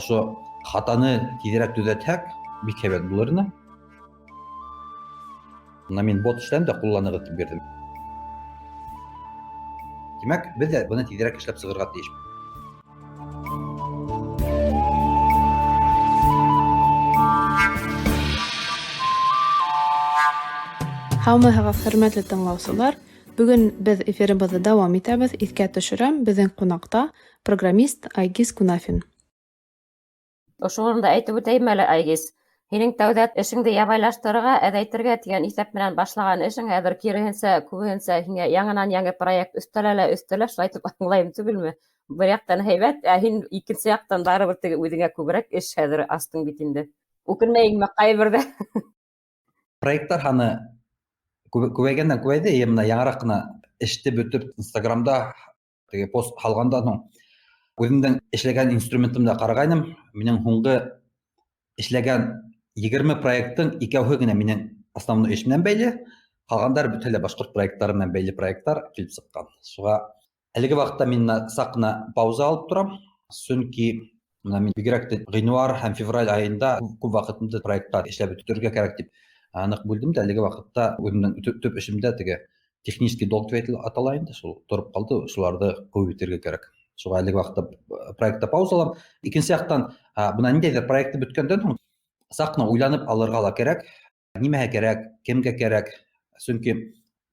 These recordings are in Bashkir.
Ошо хатаны тиҙерәк төҙәтһәк, бик һәйбәт булыр ине. Бына мин бот эшләнем дә ҡулланығыҙ тип бирҙем. Тимәк, беҙ ҙә быны тиҙерәк эшләп сығырға тейеш. Һаумыһығыҙ, хөрмәтле тыңлаусылар! Бөгөн беҙ эфирыбыҙҙы дауам итәбеҙ. Иҫкә төшөрәм, беҙҙең ҡунаҡта программист Айгиз Кунафин. Ошо урында әйтеп үтәйем әле, Айгиз, һинең тәүҙә эшеңде ябайлаштырырға, әҙәйтергә тигән иҫәп менән башлаған эшең хәҙер киреһенсә, күбеһенсә һиңә яңынан-яңы проект өҫтәлә лә өҫтәлә, шулай итеп аңлайым түгелме? Бер яҡтан һәйбәт, ә һин икенсе яҡтан барыбер теге үҙеңә күберәк эш хәҙер астың бит инде. Үкенмәйеңме ҡайберҙә? Проекттар һаны күбәйгәндән күбәйҙе, и бына яңыраҡ ҡына эште бөтөп Инстаграмда теге пост һалғандан һуң үҙемдең эшләгән инструментымда ҡарағайным. Минең һуңғы эшләгән 20 проекттың икәүһе генә минең основной эш менән бәйле, ҡалғандар бөтә лә башҡорт проекттары менән бәйле проекттар килеп сыҡҡан. Шуға әлеге ваҡытта мин саҡ ҡына пауза алып торам, сөнки бына мин бигерәк тә ғинуар һәм февраль айында күп ваҡытымды проектҡа эшләп бөтөргә кәрәк тип ныҡ бүлдем дә, әлеге ваҡытта үҙемдең төп эшемдә теге технический долг тип атала инде, шул тороп ҡалды, шуларҙы ҡыуып итергә кәрәк. Шуға әлеге ваҡытта проектта пауза алам. Икенсе яҡтан, бына ниндәйҙер проекты бөткәндән һуң саҡ ҡына уйланып алырға ла кәрәк, нимәһе кәрәк, кемгә кәрәк. Сөнки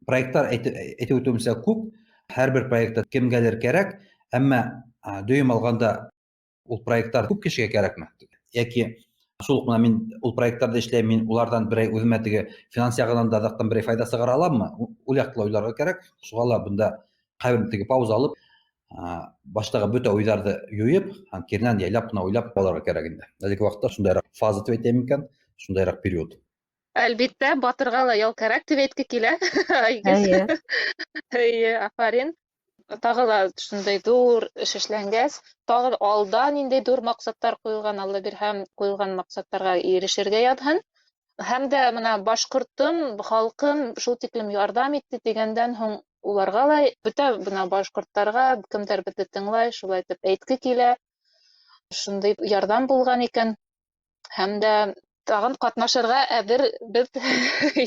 проекттар әйтеп үтеүемсә күп, һәр бер проектта кемгәлер кәрәк, әммә дөйөм алғанда ул проекттар күп кешегә кәрәкме? Йәки шул уҡ мин ул проекттарҙы эшләйем, мин уларҙан берәй үҙемә теге финанс яғынан да аҙаҡтан берәй файҙа сығара аламмы? Ул яҡты ла уйларға кәрәк. Шуға ла бында ҡайбер теге пауза алып, баштағы бөтә уйҙарҙы юйып, һәм киренән яйлап ҡына уйлап алырға кәрәк инде. Әлеге ваҡытта шундайыраҡ фаза тип әйтәйем микән, шундайыраҡ период. Әлбиттә, батырға ла ял кәрәк тип әйтке килә. Әйе. Әйе, афарин. Тағы ла шундай ҙур эш эшләнгәс, тағы алда ниндәй ҙур маҡсаттар ҡуйылған, Алла бирһә, ҡуйылған маҡсаттарға ирешергә яҙһын. Һәм дә бына башҡортом, халҡым шул тиклем ярҙам итте тигәндән һуң уларға ла, бөтә бына башҡорттарға, кемдәр беҙҙе тыңлай, шулай итеп әйтке килә. Шундай ярҙам булған икән. Һәм дә тағын ҡатнашырға әҙер беҙ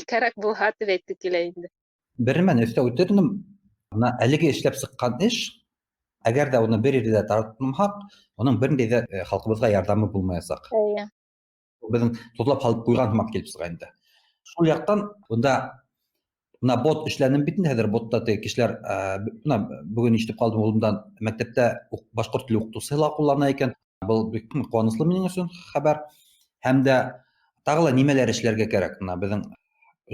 кәрәк булһа тип әйтке килә инде. Бер нәмәне өҫтәп үтер инем. Бына әлеге эшләп сыҡҡан эш, әгәр ҙә уны бер ерҙә таратмаһаҡ, уның бер ниндәй ҙә халҡыбыҙға ярҙамы булмаясаҡ. Эйе. Беҙҙең тоҙлап һалып ҡуйған һымаҡ килеп сыға инде. Шул яҡтан бында бына бот эшләнем бит инде, хәҙер ботта теге кешеләр, бына бөгөн ишетеп ҡалдым улымдан, мәктәптә башҡорт теле уҡытыусыһы ла ҡуллана икән. Был бик ҡыуаныслы минең өсөн хәбәр. Һәм дә тағы ла нимәләр эшләргә кәрәк? Бына беҙҙең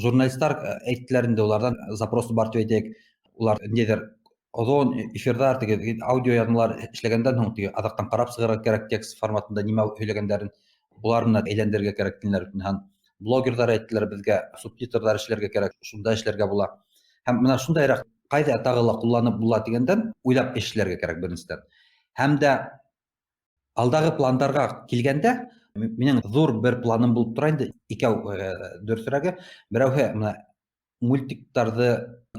журналисттар әйттеләр инде, уларҙан запрос бар тип әйтәйек. Улар ниндәйҙер оҙон эфирҙар, теге аудио яҙмалар эшләгәндән һуң теге аҙаҡтан ҡарап сығырға кәрәк текст форматында нимә һөйләгәндәрен, улар менән әйләндерергә кәрәк тинеләр. Һәм блогерҙар әйттеләр беҙгә, субтитрҙар эшләргә кәрәк, шунда эшләргә була. Һәм бына шундайыраҡ ҡайҙа тағы ла ҡулланып була тигәндән уйлап эшләргә кәрәк беренсенән. Һәм дә алдағы пландарға килгәндә, минең ҙур бер планым булып тора инде, икәү, дөрөҫөрәге, берәүһе бына мультиктарҙы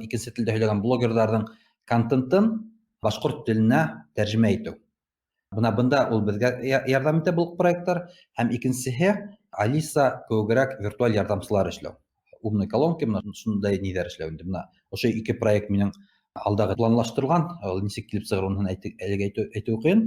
икенсе телдә һөйләгән блогерҙарҙың контентын башҡорт теленә тәржемә итеү. Бына бында ул беҙгә ярҙам итә был проекттар. Һәм икенсеһе Алиса кеүегерәк виртуаль ярҙамсылар эшләү. Умный колонки, бына шундай ниҙәр эшләү инде. Бына ошо ике проект минең алдағы планлаштырылған, ул нисек килеп сығыр, уныһын әлегә әйтеү ҡыйын.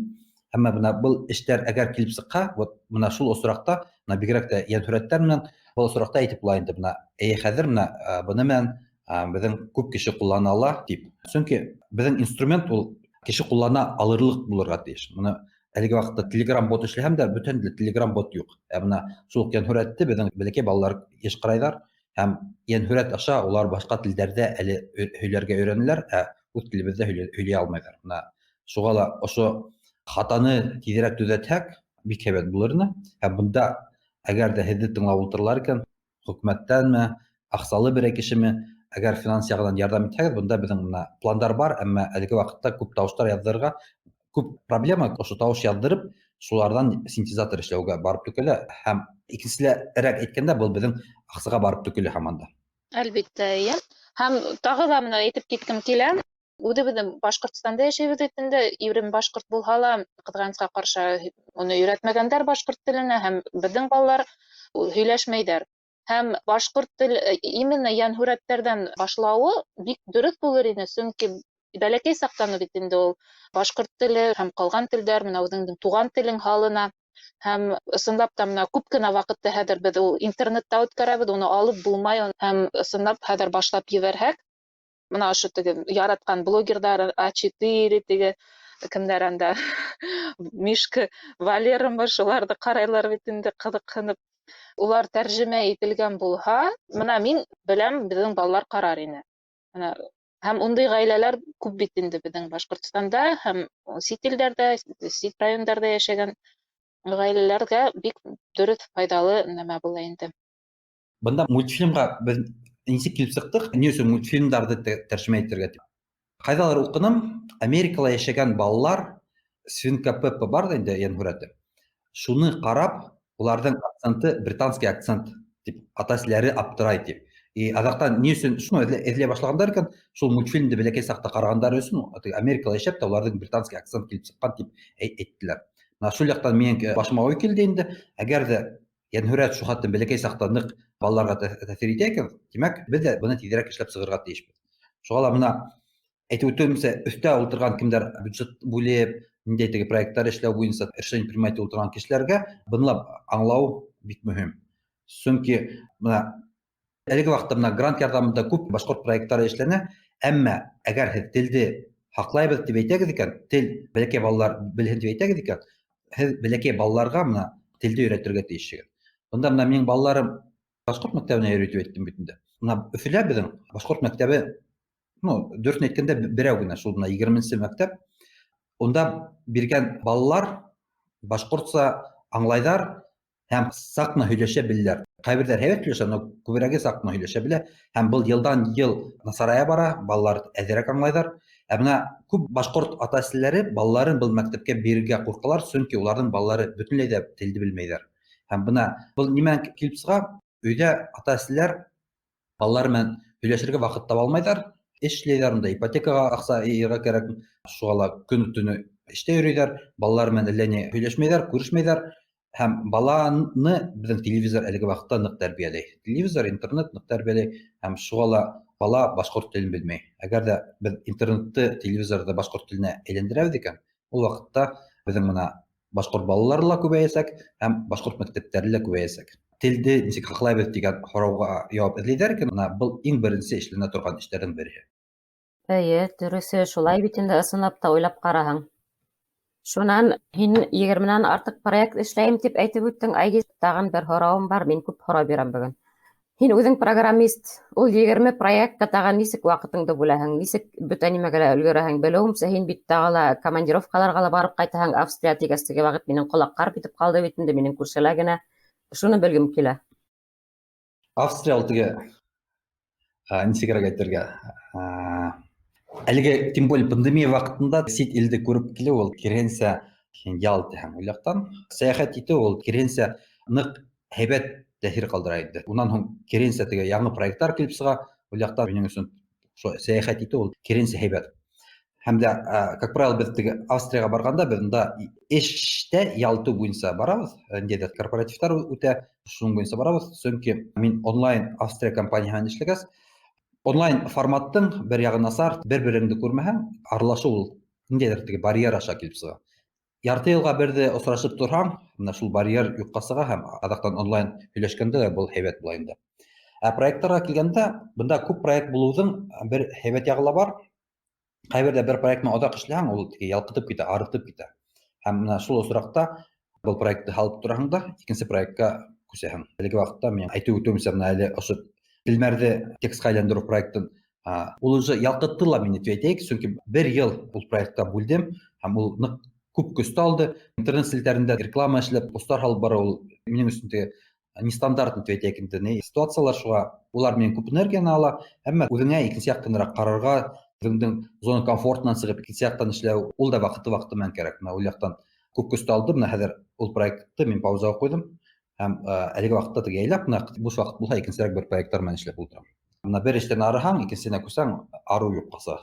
Әммә бына был эштәр әгәр килеп сыҡһа, вот бына шул осраҡта, бына бигерәк тә йәнһүрәттәр менән был осраҡта әйтеп була инде, бына эйе хәҙер бына, быны менән, беҙҙең күп кеше ҡуллана ала тип. Сөнки беҙҙең инструмент ул кеше ҡуллана алырлыҡ булырға тейеш. Бына әлеге ваҡытта Telegram бот эшләһәм дә, бөтә Telegram бот юҡ. Ә бына шул уҡ йәнһүрәтте беҙҙең бәләкәй балалар йыш ҡарайҙар һәм йәнһүрәт аша улар башҡа телдәрҙә әле һөйләргә өйрәнәләр, ә үҙ телебеҙҙә һөйләй алмайҙар. Бына шуға ла ошо хатаны тиҙерәк төҙәтһәк, бик һәйбәт булыр ине. Һәм бында әгәр ҙә һеҙҙе тыңлап ултыралар икән, хөкүмәттәнме, аҡсалы берәй кешеме, әгәр финанс яғынан ярҙам итһәгеҙ, бында беҙҙең бына пландар бар, әммә әлеге ваҡытта күп тауыштар яҙҙырырға күп проблема, ошо тауыш яҙҙырып, шуларҙан синтезатор эшләүгә барып төкөлә. Һәм икенселерәк әйткәндә, был беҙҙең аҡсаға барып төкөлә һаман да. Әлбиттә, эйе. Һәм тағы ла бына әйтеп киткем килә. Үҙебеҙҙең Башҡортостанда йәшәйбеҙ бит инде, ирем башҡорт булһа ла, ҡыҙғанысҡа ҡаршы, уны өйрәтмәгәндәр башҡорт теленә, һәм беҙҙең балалар һөйләшмәйҙәр. Һәм башҡорт тел именно йәнһүрәттәрҙән башлауы бик дөрөҫ булыр ине, сөнки бәләкәй саҡтан бит инде ул башҡорт теле һәм ҡалған телдәр менән үҙеңдең туған телең һалына. Һәм ысынлап та мына күп кенә ваҡытты хәҙер беҙ ул интернетта үткәрәбеҙ, уны алып булмай, һәм ысынлап хәҙер башлап ебәрһәк, мына ошо теге яратҡан блогерҙар А4, теге кемдәр анда, Мишка, Валерамы, шуларҙы ҡарайлар бит инде ҡыҙыҡһынып. Улар тәржемә ителгән булһа, мына мин беләм, беҙҙең балалар ҡарар ине. Мына һәм ундай ғаиләләр күп бит инде беҙҙең Башҡортостанда һәм сит илдәрҙә, сит райондарҙа йәшәгән ғаиләләргә бик дөрөҫ, файҙалы нәмә була инде. Бында мультфильмға беҙ нисек килеп сыҡтыҡ? Ни өсөн мультфильмдарҙы тәржемә итергә тип? Ҡайҙалыр уҡыным, Америкала йәшәгән балалар Свинка Пеппа бар ҙа инде йәнһүрәте. Шуны ҡарап, уларҙың акценты британский акцент тип ата-әсәләре аптырай тип. И аҙаҡтан ни өсөн шуны эҙләй башлағандар икән, шул мультфильмды бәләкәй саҡта ҡарағандар өсөн теге Америкала йәшәп тә уларҙың британский акцент килеп сыҡҡан тип әйттеләр. Мына шул яҡтан минең башыма уй килде инде. Әгәр ҙә йәнһүрәт шул хәтлем бәләкәй саҡта ныҡ балаларға тәьҫир итә икән, тимәк, беҙ ҙә быны тиҙерәк эшләп сығырға тейешбеҙ. Шуға ла мына әйтеп үтеүемсә, өҫтә ултырған кемдәр бюджет бүлеп, ниндәй теге проекттар эшләү буйынса решение принимать итеп ултырған кешеләргә бынлап аңлау бик мөһим. Сөнки мына әлеге ваҡытта мына грант ярҙамында күп башҡорт проекттары эшләнә, әммә әгәр һеҙ телде һаҡлайбыҙ тип әйтәгеҙ икән, тел бәләкәй балалар белһен тип әйтәгеҙ икән, һеҙ бәләкәй балаларға мына телде өйрәтергә тейешһегеҙ. Бында мына минең балаларым башҡорт мәктәбенә йөрөй тип әйттем бит инде. Мына Өфөлә беҙҙең башҡорт мәктәбе, дөрөҫөн әйткәндә, берәү генә, шул мына 20-нсе мәктәп. Унда биргән балалар башҡортса аңлайҙар һәм саҡ ҡына һөйләшә беләләр. Ҡайберҙәр һәйбәт һөйләшә, но күберәге саҡ ҡына һөйләшә белә. Һәм был йылдан йыл насарая бара, балалар әҙерәк аңлайҙар. Ә бына күп башҡорт ата-әсәләре балаларын был мәктәпкә бирергә ҡурҡалар, сөнки уларҙың балалары бөтөнләй ҙә телде белмәйҙәр. Һәм бына был нимәнән килеп сыға? Өйҙә ата-әсәләр балалар менән һөйләшергә ваҡыт таба алмайҙар, эшләйҙәр, унда ипотекаға аҡса йыйырға кәрәк, шуға ла көнө-төнө эштә йөрөйҙәр, балалар менән әллә ни һөйләшмәйҙәр, күрешмәйҙәр. Һәм баланы беҙҙең телевизор әлеге ваҡытта ныҡ тәрбиәләй. Телевизор, интернет ныҡ тәрбиәләй, һәм шуға ла бала башҡорт телен белмәй. Әгәр ҙә беҙ интернетты, телевизорҙы башҡорт теленә әйләндерәбеҙ икән, ул ваҡытта беҙҙең мына башҡорт балалары ла күбәйәсәк һәм башҡорт мәктәптәре лә күбәйәсәк. Телде нисек һаҡлайбыҙ тигән һорауға яуап эҙләйҙәр икән, мына был иң беренсе эшләнә торған эштәрҙең береһе. Эйе, дөрөҫө шулай бит инде, ысынлап та уйлап ҡараһаң. Шунан һин 20-нән артыҡ проект эшләйем тип әйтеп үттең, Айгиз. Тағын бер һорауым бар, мин күп һорау бирәм бөгөн. Һин үҙең программист, ул 20 проектҡа тағы нисек ваҡытыңды бүләһең, нисек бөтә нимәгә лә өлгөрәһең? Белеүемсә, һин бит тағы ла командировкаларға ла барып ҡайтаһың. Австрия тигәс теге ваҡыт минең ҡолаҡ ҡарып итеп ҡалды бит инде, минең күршелә генә. Шуны белгем килә. Австрия ул теге, нисегерәк әйтергә, әлеге, тем более пандемия ваҡытында сит илде күреп килеү ул киреһенсә һин ял итәһең ул яҡтан. Сәйәхәт итеү ул киреһенсә ныҡ һәйбәт тәьҫир ҡалдыра инде. Унан һуң киреһенсә теге яңы проекттар килеп сыға, ул яҡтан минең өсөн шул сәйәхәт итеү ул киреһенсә һәйбәт. Һәм дә, как правило, беҙ теге Австрияға барғанда беҙ унда эштә ял итеү буйынса барабыҙ, ниндәйҙер корпоративтар үтә, шуның буйынса барабыҙ, сөнки мин онлайн Австрия компанияһы менән эшләгәс, онлайн форматтың бер яғы насар, бер-береңде күрмәһәң, аралашыу ул ниндәйҙер теге барьер аша килеп сыға. Ярты йылға берҙе осрашып торһаң, мына шул барьер юҡҡа сыға һәм аҙаҡтан онлайн һөйләшкәндә лә был һәйбәт була инде. Ә проекттарға килгәндә, бында күп проект булыуҙың бер һәйбәт яғы ла бар. Ҡайберҙә бер проект менән оҙаҡ эшләһәң, ул теге ялҡытып китә, арытып китә. Һәм мына шул осраҡта был проектты һалып тораһың да, икенсе проектҡа күсәһең. Әлеге ваҡытта мин әйтеп үтеүемсә, мына әле ошо телмәрҙе текстҡа әйләндереү проектын, ул уже ялҡытты ла мине тип әйтәйек, сөнки бер йыл ул проектҡа бүлдем һәм ул ныҡ күп көстө алды. Интернет селтәрендә реклама эшләп, посттар һалып барыу ул минең өсөн теге нестандартный тип әйтәйек инде, ни ситуациялар, шуға улар минең күп энергияны ала, әммә үҙеңә икенсе яҡтаныраҡ ҡарарға, үҙеңдең зона комфортынан сығып икенсе яҡтан эшләү, ул да ваҡыты-ваҡыты менән кәрәк. Мына ул яҡтан күп көстө алды. Мына хәҙер ул проектты мин паузаға ҡуйҙым һәм, әлеге ваҡытта теге яйлап мына буш ваҡыт булһа икенсерәк бер проекттар менән эшләп ултырам. Мына бер эштән арыһаң, икенсеһенә күсәң, арыу юҡҡа сыға.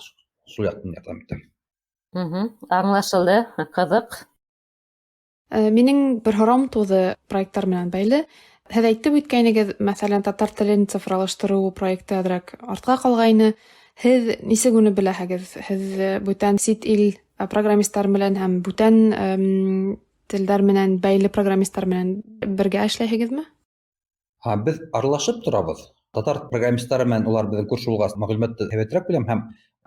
Шул яҡтан ярҙам итә. Аңлашылды, ҡыҙыҡ. Минең бер һорауым тыуҙы проекттар менән бәйле. Һеҙ әйтеп үткәйнегеҙ, мәҫәлән, татар телен цифралаштырыу проекты әҙерәк артҡа ҡалғайны. Һеҙ нисек уны беләһегеҙ? Һеҙ бүтән сит ил программистар менән һәм бүтән телдәр менән бәйле программистар менән бергә эшләйһегеҙме? Беҙ аралашып торабыҙ. Татар программистары менән улар беҙҙең күрше булғас мәғлүмәтте һәйбәтерәк беләм һәм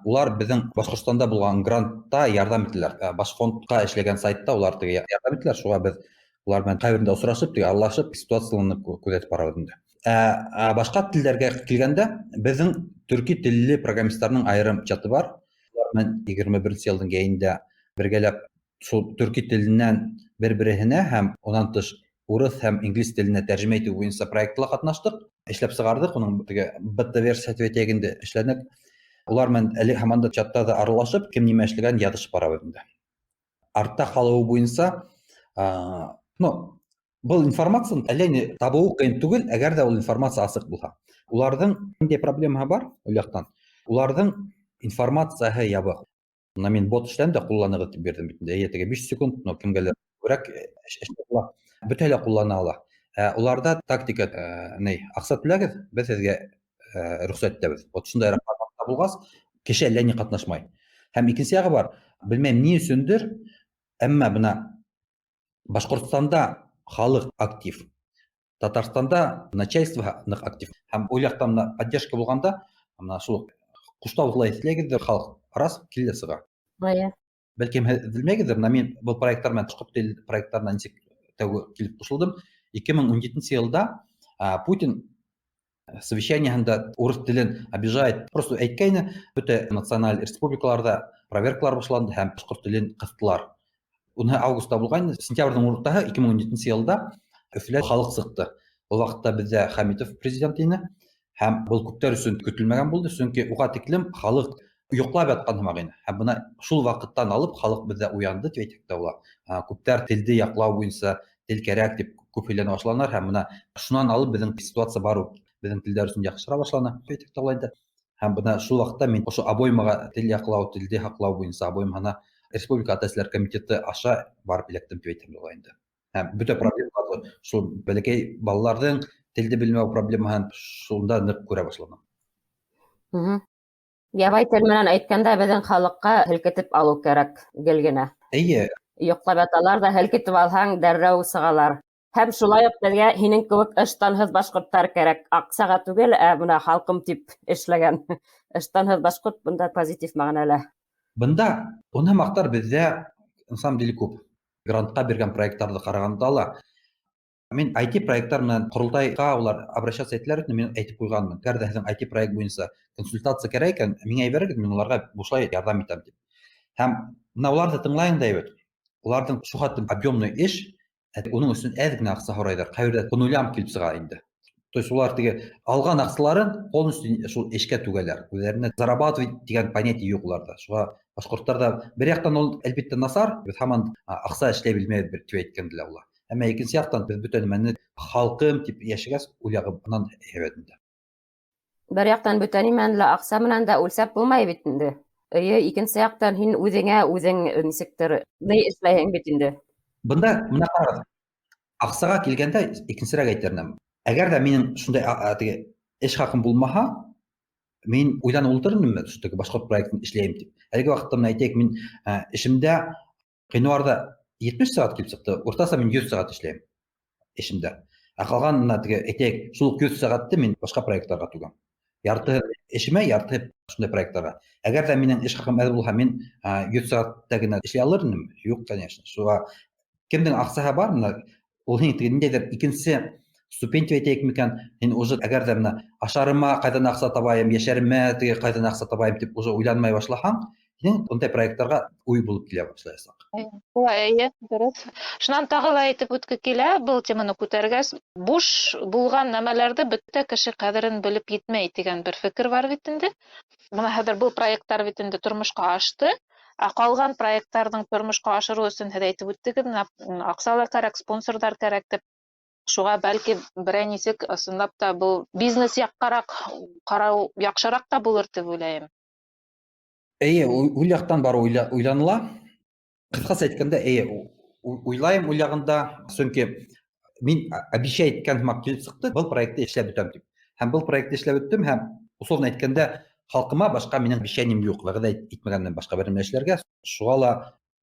улар беҙҙең Башҡортостанда булған грантта ярҙам итәләр. Башфондҡа эшләгән сайтта улар теге ярҙам итәләр. Шуға беҙ улар менән ҡайберендә осрашып, теге аралашып, ситуацияны күҙәтеп барабыҙ инде. Башҡа телдәргә килгәндә, беҙҙең төрки телле программистарның айырым чаты бар. Улар менән 21-нсе йылдың йәйендә бергәләп шул төрки теленән бер-береһенә һәм унан тыш урыҫ һәм инглиз теленә тәржемә итеү буйынса проектла ҡатнаштыҡ. Эшләп сығарҙыҡ, уның теге бета-версия тип әйтәйек инде, эшләнек. Улар менән әле һаман да чатта да аралашып, кем нимә эшләгән яҙышып барабыҙ инде. Артта ҡалыуы буйынса, был информацияны әллә ни табыуы ҡыйын түгел, әгәр ҙә ул информация асыҡ булһа. Уларҙың ниндәй проблемаһы бар ул яҡтан? Уларҙың информацияһы ябыҡ. Бына мин бот эшләнем дә ҡулланығыҙ тип бирҙем бит инде. Эйе, теге 5 секунд, но кемгәлер күберәк эшләп була. Бөтәһе лә ҡуллана ала. Уларҙа тактика, ни, аҡса түләгеҙ, беҙ һеҙгә рөхсәт итәбеҙ. Вот шундайыраҡ форматта булғас, кеше әллә ни ҡатнашмай. Һәм икенсе яғы бар, белмәйем ни өсөндөр, әммә бына Башҡортостанда халыҡ актив, Татарстанда начальство ныҡ актив. Һәм ул яҡтан бына поддержка булғанда, бына шул Ҡуштауҙы ла иҫләгеҙҙер, халыҡ рас килә сыға. Бәлкем һеҙ белмәйһегеҙҙер, бына мин был проекттар менән башҡорт тел проекттарына нисек тәүге килеп ҡушылдым. 2017 йылда Путин совещанияһында урыҫ телен обижает, просто әйткәйне, бөтә националь республикаларҙа проверкалар башланды һәм башҡорт телен ҡыҫтылар. Уны августта булғайны, сентябрҙең уртаһы 2017 йылда Өфөлә халыҡ сыҡты. Ул ваҡытта беҙҙә Хәмитов президент ине һәм был күптәр өсөн көтөлмәгән булды, сөнки уға тиклем халыҡ йоҡлап ятҡан һымаҡ ине. Һәм бына шул ваҡыттан алып халыҡ беҙҙә уянды тип әйтһәк тә була. Күптәр телде яҡлау буйынса тел кәрәк тип күп һөйләнә башланылар һәм бына шунан алып беҙҙең ситуация барыу беҙҙең телдәр өсөн яҡшыра башланы тип әйтһәк тә була инде. Һәм бына шул ваҡытта мин ошо обоймаға тел яҡлау, телде һаҡлау буйынса обоймаһына Республика ата-әсәләр комитеты аша барып эләктем тип әйтһәм дә була инде. Һәм бөтә проблемаларҙы шул бәләкәй балаларҙың телде белмәү проблемаһын шунда ныҡ күрә башланым. Ябай тел менән әйткәндә, беҙҙең халыҡҡа һелкетеп алыу кәрәк гел генә. Эйе. Йоҡлап яталар ҙа һелкетеп алһаң, дәррәү сығалар. Һәм шулай уҡ беҙгә һинең кеүек ыштанһыҙ башҡорттар кәрәк. Аҡсаға түгел, ә бына халҡым тип эшләгән. Ыштанһыҙ башҡорт бында позитив мәғәнәлә. Бында уны маҡтар беҙҙә на самом деле күп. Грантҡа биргән проекттарҙы ҡарағанда ла мин ай ти проекттар менән ҡоролтайға улар обращаться итәләр бит, мин әйтеп ҡуйғанмын. Әгәр ҙә һеҙҙең ай ти проект буйынса консультация кәрәк икән, миңә ебәрегеҙ, мин уларға бушлай ярҙам итәм тип. Һәм бына уларҙы тыңлайым да бит. Уларҙың шул хәтлем объемный эш, уның өсөн әҙ генә аҡса һорайҙар. Ҡайһы берҙә по нулям килеп сыға инде. То есть улар теге алған аҡсаларын полностью шул эшкә түгәләр. Үҙҙәренә зарабатывать тигән понятие юҡ уларҙа. Шуға башҡорттарҙа бер яҡтан ул әлбиттә насар, беҙ һаман аҡса эшләй белмәйбеҙ тип әйткәндә лә була. Әммә икенсе яҡтан беҙ бөтә нәмәне халҡым тип йәшәгәс, ул яғы бынан һәйбәт инде. Бер яҡтан бөтә нимәне лә аҡса менән дә үлсәп булмай бит инде. Эйе, икенсе яҡтан һин үҙеңә үҙең нисектер ни эшләйһең бит инде. Бында бына ҡарағыҙ, аҡсаға килгәндә икенсерәк әйтер инем. Әгәр ҙә минең шундай теге эш хаҡым булмаһа, мин уйланып ултырыр инем, шул теге башҡорт проектын эшләйем тип. Әлеге ваҡытта бына әйтәйек, мин эшемдә ғинуарҙа 70 сәғәт килеп сыҡты, уртаса мин 100 сәғәт эшләйем эшемдә. Ә ҡалған бына теге әйтәйек, шул уҡ 100 сәғәтте мин башҡа проекттарға түгәм. Яртыһы эшемә, яртыһы шундай проекттарға. Әгәр ҙә минең эш хаҡым әҙ булһа, мин 100 сәғәттә генә эшләй алыр инем? Юҡ, конечно. Шуға кемдең аҡсаһы бар, бына ул һинең теге ниндәйҙер икенсе ступень тип әйтәйек микән, һин уже әгәр ҙә бына ашарыма ҡайҙан аҡса табайым, йәшәремә теге ҡайҙан аҡса табайым тип уже уйланмай башлаһаң, һинең ундай проекттарға уй булып килә башлаясаҡ. Шулай, эйе, дөрөҫ. Шунан тағы ла әйтеп үтке килә, был теманы күтәргәс, буш булған нәмәләрҙе бөтә кеше ҡәҙерен белеп етмәй тигән бер фекер бар бит инде. Бына хәҙер был проекттар бит инде тормошҡа ашты. Ә ҡалған проекттарҙың тормошҡа ашырыу өсөн һеҙ әйтеп үттегеҙ, бына аҡсалар кәрәк, спонсорҙар кәрәк тип. Шуға бәлки берәй нисек ысынлап та был бизнес яҡҡараҡ ҡарау яҡшыраҡ та булыр тип уйлайым. Эйе, ул яҡтан бар уйланыла. Ҡыҫҡаса әйткәндә, эйе, уйлайым ул яғында, сөнки мин обещать иткән һымаҡ килеп сыҡты, был проектты эшләп бөтәм тип. Һәм был проектты эшләп бөттөм, һәм условно әйткәндә, халҡыма башҡа минең обещанием юҡ, вәғәҙә итмәгәндән башҡа бер нәмә эшләргә. Шуға ла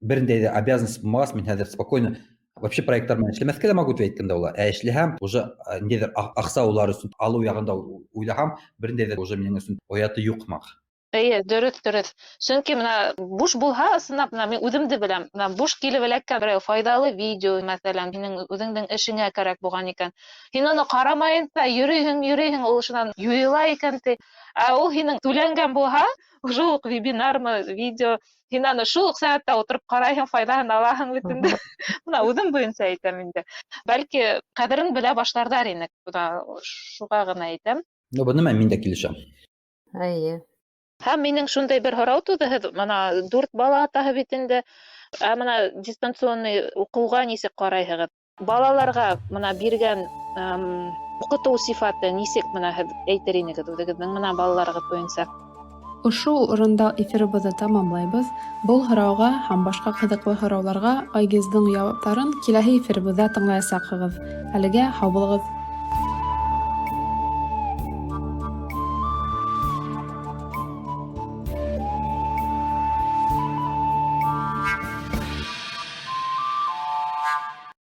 берендәй ҙә обязанность булмағас, мин хәҙер спокойно вообще проекттар менән эшләмәҫкә лә могу тип әйткәндә була. Ә эшләһәм, уже ниндәйҙер аҡса улар өсөн алыу яғында уйлаһам, берендәй ҙә уже минең өсөн ояты юҡ һымаҡ. Эйе, дөрөҫ, дөрөҫ. Сөнки бына буш булһа, ысынлап, бына мин үҙемде беләм. Бына буш килеп эләккән берәй файҙалы видео, мәҫәлән, һинең үҙеңдең эшеңә кәрәк булған икән. Һин уны ҡарамайынса йөрөйһөң, йөрөйһөң, ул шунан юйыла икән ти. Ә ул һинең түләнгән булһа, шул уҡ вебинармы, видео, һин аны шул уҡ сәғәттә ултырып ҡарайһың, файҙаһын алаһың бит инде. Бына үҙем буйынса әйтәм инде. Бәлки ҡәҙерен белә башларҙар инек. Бына шуға ғына әйтәм. Ну, быны мин дә килешәм. Эйе. Һәм минең шундай бер һорау тыуҙы, һеҙ бына 4 бала атаһы бит инде. Ә бына дистанционный уҡыуға нисек ҡарайһығыҙ? Балаларға бына биргән уҡытыу сифаты нисек бына һеҙ әйтер инегеҙ үҙегеҙҙең бына балаларығыҙ буйынса? Ошо урында эфирыбыҙҙы тамамлайбыҙ. Был һорауға һәм башҡа ҡыҙыҡлы һорауҙарға Айгиздың яуаптарын киләһе эфирыбыҙҙа тыңлаясаҡһығыҙ. Әлегә һау булығыҙ.